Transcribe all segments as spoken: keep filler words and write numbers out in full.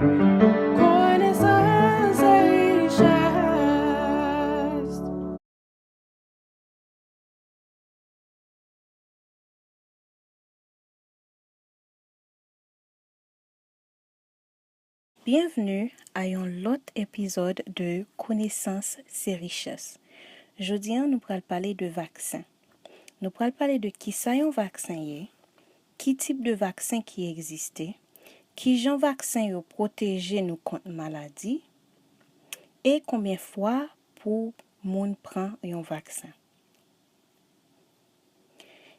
Konesans e richès. Byenvni a yon lòt epizòd de Konesans se richès. Jodi a, nou pral pale de vaksen. Nou pral pale de kisa yon vaksen ye, ki tip de vaksen ki egziste, kijan vaksen yo pwoteje nou kont maladi, e konbyen fwa pou moun pran yon vaksen.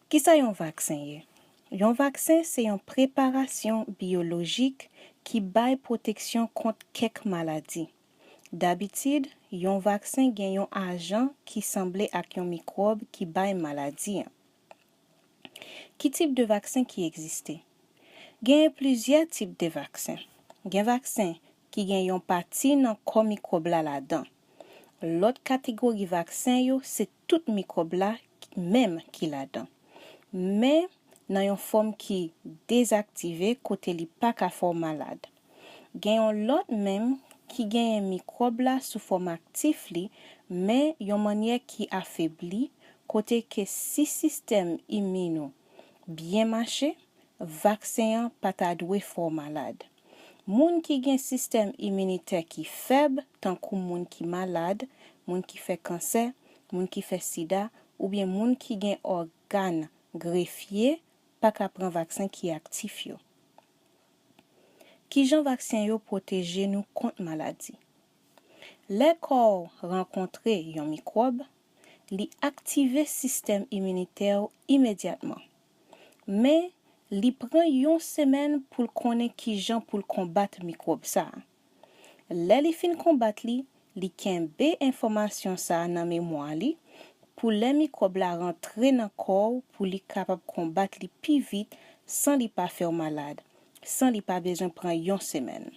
Kisa yon vaksen ye? Yon vaksen se yon preparasyon biyolojik ki bay pwoteksyon kont kèk maladi. Dabitid, yon vaksen gen yon ajan ki sanble ak yon mikwòb ki bay maladi an. Ki tip de vaksen ki egziste? Genyen plizyè tip de vaksen. Gen vaksen ki gen yon pati nan kò mikwòb la ladan. Lòt kategori vaksen yo, se tout mikwòb la menm ki ladan. Men nan yon fòm ki dezaktive, kote li pa ka fè w malad. Gen yon lòt menm ki genyen mikwòb la sou fòm aktif li, men yon mannyè ki afebli, kote ke si sistèm imin ou byen mache, vaksen an pa ta dwe fè w malad. Moun ki gen sistèm iminitè ki fèb, tankou moun ki malad, moun ki fè kansè, moun ki fè sida, oubyen moun ki gen ògàn grefye, pa ka pran vaksen ki aktif yo. Kijan vaksen yo pwoteje nou kont maladi? Lè kò w rankontre yon mikwòb, li aktive sistèm iminitè w imedyatman. Men, li pran yon semèn pou l konnen kijan pou l konbat mikwòb sa a. Lè li fin konbat li, li kenbe enfòmasyon sa a nan memwa li pou lè mikwòb la rantre nan kò w pou li kapab konbat li pi vit san li pa fè w malad, san li pa bezwen pran yon semèn.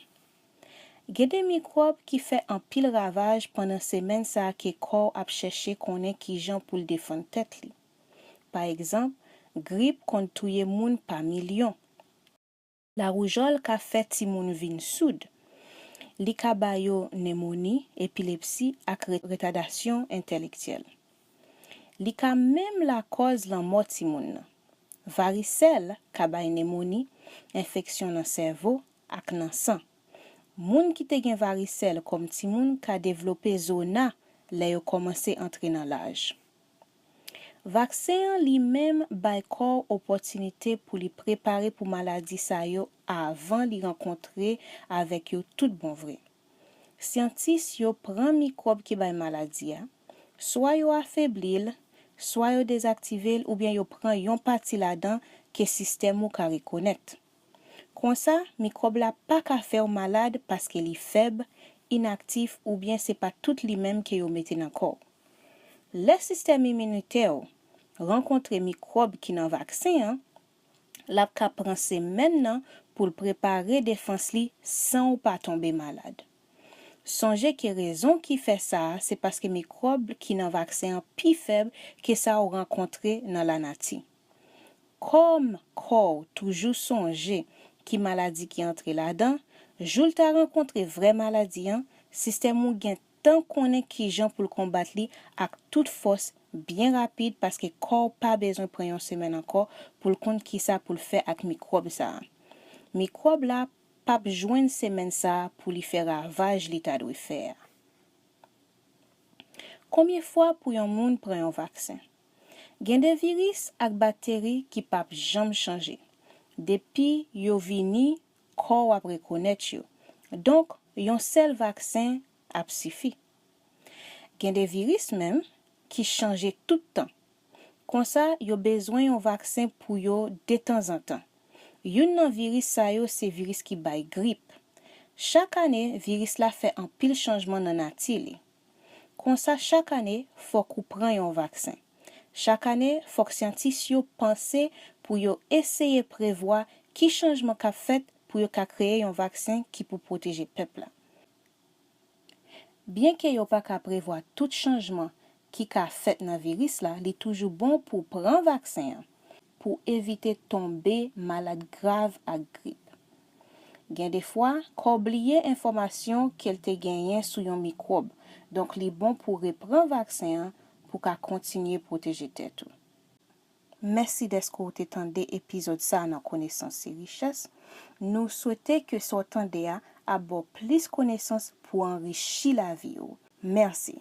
Gen de mikwòb ki fè anpil ravaj pandan semèn sa a ke kò w ap chèche konnen kijan pou l defann tèt li. Pa egzanp, grip konn touye moun pa milyon. Lawoujòl ka fè timoun vin soud. Li ka ba yo nemoni, epilepsi ak re-, retadasyon entèlektyèl. Li ka menm lakòz lanmò timoun nan. Varisèl ka bay nemoni, enfeksyon nan sèvo ak nan san. Moun ki te gen varisèl kòm timoun ka devlope zona lè yo kòmanse antre nan laj. Vaksen an li menm bay kò w opòtinite pou li prepare pou maladi sa yo avan li rankontre avèk yo tout bon vre. Syantis yo pran mikwòb ki bay maladi a, swa yo afebli l, swa yo dezaktive l, oubyen yo pran yon pati ladan ke sistèm ou ka rekonèt. Konsa, mikwòb la pa ka fè w malad paske li fèb, inaktif oubyen se pa tout li menm ke yo mete nan kò w. Lè sistèm iminitè w rankontre mikwòb ki nan vaksen an, l ap ka pran semèn nan pou l prepare defans li san w pa tonbe malad. Sonje ke rezon ki fè sa a, se paske mikwòb ki nan vaksen an pi fèb ke sa w rankontre nan lanati. Kòm kò w toujou sonje ki maladi ki antre ladan, jou l ta rankontre vrè maladi an, sistèm ou gen tan konnen kijan pou l konbat li ak tout fòs byen rapid, paske kò w pa bezwen pran yon semèn ankò pou l konn kisa pou l fè ak mikwòb sa a. Mikwòb la p ap jwenn semèn sa a pou li fè ravaj li ta dwe fè a. Konbyen fwa pou yon moun pran yon vaksen? Gen de viris ak bakteri ki p ap janm chanje. Depi yo vini, kò w ap rekonèt yo. Donk, yon sèl vaksen ap sifi. Gen de viris menm ki chanje tout tan. Konsa, yo bezwen yon vaksen pou yo detanzantan. Youn nan viris sa yo se viris ki bay grip. Chak ane, viris la fè anpil chanjman nan nati li. Konsa, chak ane, fòk ou pran yon vaksen. Chak ane, fòk syantis yo panse pou yo eseye prevwa ki chanjman k ap fèt pou yo ka kreye yon vaksen ki pou pwoteje pèp la. Byenke yo pa ka prevwa tout chanjman ki ka fèt nan viris la, li toujou bon pou w pran vaksen an pou evite tonbe malad grav ak grip. Gen de fwa, kò w bliye enfòmasyon ke l te genyen sou yon mikwòb, donk li bon pou w repran vaksen an pou w ka kontinye pwoteje tèt ou. Mèsi dèske w te tande epizòd sa a nan Konesans se Richès. Nou swete ke sa w tande a ap ba w plis konesans pou anrichi lavi w. Mèsi.